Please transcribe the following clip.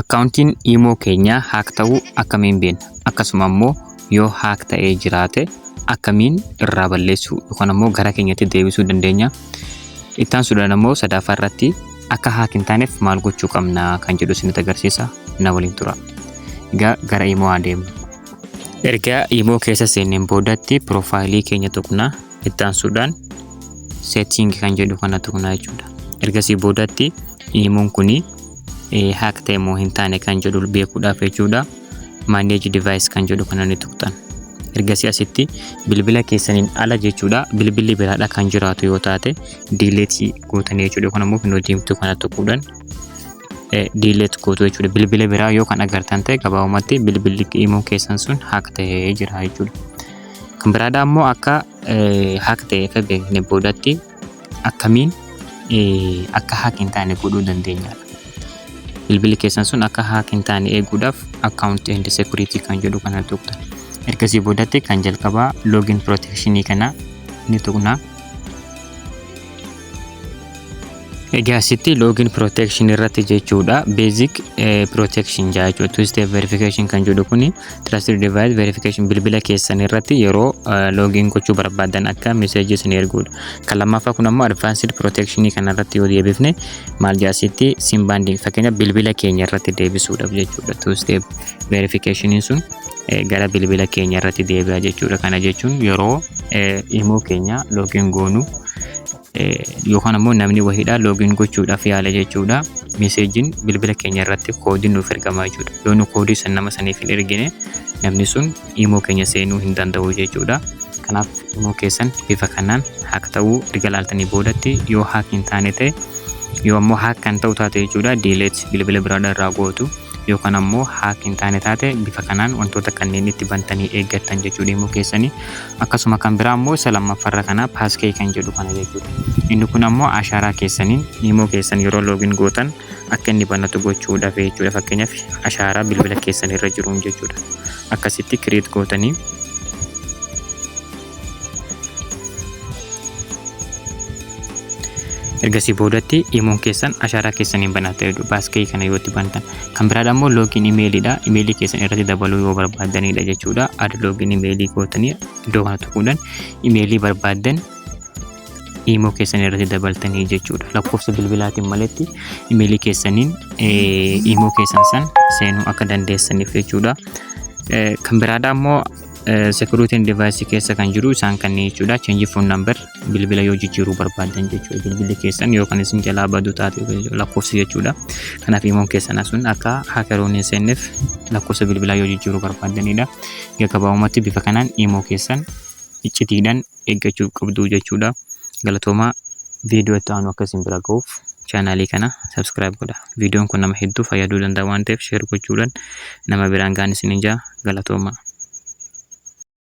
Akkaawuntiin imo keenyaa hack ta'uu akkamiin beekna? Akkasuma immoo yoo hack ta'ee jiraate akkamiin irraa balleessuu yookaan ammoo gara keenyatti deebisuu dandeenya? Itti aansuudhaan ammoo sadaffaa irratti akka hack hin taaneef maal gochuu qabna kan jedhu isinitti agarsiisa. Na waliin tura. Egaa gara imo haa deemnu. Erga imo keessa seenneen boodatti piroofaayilii keenya tuqna. Itti aansuudhaan setting kan jedhu kana tuqna jechuudha. Ergasii boodatti imoon kuni hack ta'e moo hin taane kan jedhu beekuudhaaf jechuudha. Manage device kan jedhu kana ni tuqxan. Ergasii asitti bilbila keessaniin ala jechuudha. Bilbilli biraadha kan jiraatu yoo taate delete gootanii jechuudha. Yookaan ammoo finnoo diimtuu kana tuquudhaan delete gootu jechuudha. Bilbila biraa yoo kan agartan ta'e gabaabumatti bilbilli imo keessan sun hack ta'ee jira jechuudha. Kan biraadha ammoo akka hack ta'e akka beekne boodatti akkamiin akka hack hin taane godhuu dandeenyaadha. Bilbilli keessan sun akka hack hin taane eeguudhaaf account and security kan jedhu kana tuqxan. Ergasii boodatti kan jalqabaa login protection kana ni tuqna. Egaa asitti login protection irratti jechuudha basic protection jaa jechuudha. Two step verification kan jedhu kuni trusted device verification bilbila keessan irratti yeroo login gochuu barbaadan akka message isin erguudha. Kan lammaffaa kun ammoo advanced protection kana irratti yoo deebifne maal jaa asitti sim banding fakkeenya bilbila keenya irratti deebisuudhaaf jechuudha. Two step verification sun gara bilbila keenya irratti deebi'a jechuudha. Kana jechuun yeroo imo keenya login goonu yookaan ammoo namni wahiidha login gochuudhaaf yaala jechuudha. Meseejiin bilbila keenya irratti koodiin nuuf ergama jechuudha. Yoo nu koodii san nama saniif hin ergine namni sun imo keenya seenuu hin danda'u jechuudha. Kanaaf imo keessan bifa kanaan hack ta'uu erga laaltanii boodatti yoo hack hin taane ta'e yoo ammoo hack kan ta'u taate jechuudha delete bilbila biraadha irraa gootu yookaan ammoo hack hin taane taate bifa kanaan wantoota kanneen itti bantanii eeggattan jechuudha imo keessanii. Akkasuma kan biraa ammoo isa lammaffaarra kana passkey kan jedhu kana jechuudha. Inni kun ammoo ashaaraa keessaniin imo keessan yeroo login gootan akka inni banatu gochuudhaaf jechuudha. Fakkeenyaaf ashaaraa bilbila keessan irra jiruun jechuudha. Akkasitti create gootanii ergasii boodatti imoon keessan ashaaraa keessaniin banata jechuudha. Passkey kana yoo itti bantan. Kan biraadha immoo login imeeliidha. Imeelii keessan irratti dabaluu yoo barbaaddanidha jechuudha. Add login imeelii gootanii iddoo kana tuquudhaan imeelii barbaaddan imoo keessan irratti dabaltanii jechuudha. Lakkoofsa bilbilaatiin maletti imeelii keessaniin imoo keessan san seenuu akka dandeessaniif jechuudha. Kan biraadha immoo security and device keessa kan jiru isaan kanneen jechuudha. Change phone number bilbila yoo jijjiiruu barbaadan jechuudha. Bilbilli keessan yoo kan isin jalaa badu taate lakkoofsi jechuudha. Kanaaf imoon keessan sun akka hackeroonni hin seenneef lakkoofsa bilbilaa yoo jijjiiruu barbaadanidha. Egaa gabaabumatti bifa kanaan imoo keessan iccitiidhaan eeggachuu qabdu jechuudha. Galatoomaa, viidiyoo itti aanu akka isin bira ga'uuf chaanaalii kana subscribe godha. Viidiyoon kun nama hedduu fayyaduu danda'a waan ta'eef share gochuudhaan nama biraan ga'an isiniin jaa. Galatoomaa.